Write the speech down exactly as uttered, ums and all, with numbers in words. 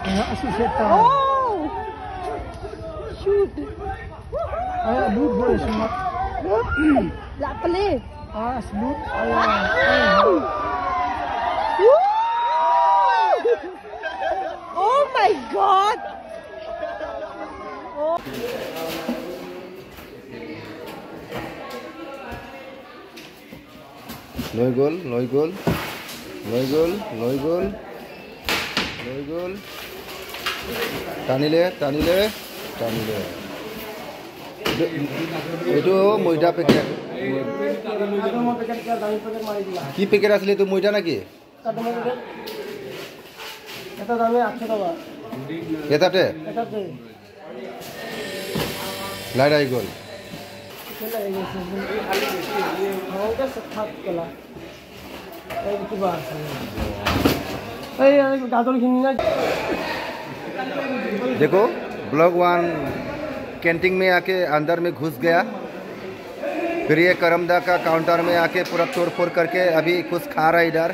Associate. Oh! Shoot! Ay, loot boy, shoot. La play. Ah, loot. Ay, ay. Woo! Oh my God! Noi gol, noi gol, noi gol, noi gol, noi gol. Tanile, tanile, tanile. Itu, itu moida packet. Ki packet asli itu moida naki? এটা দামে আটশো টাকা। এটাতে? এটাতে। লাইডাই গল। এটা এই গেছে। আমাদের সাত কেলা। এই কিবা আছে। এই, এই গাজর কিনি না। देखो, ब्लॉक वन कैंटीन में आके अंदर में घुस गया। फिर ये करमदा का काउंटर में आके पूरा तोड़ फोड़ करके अभी कुछ खा रहा है इधर।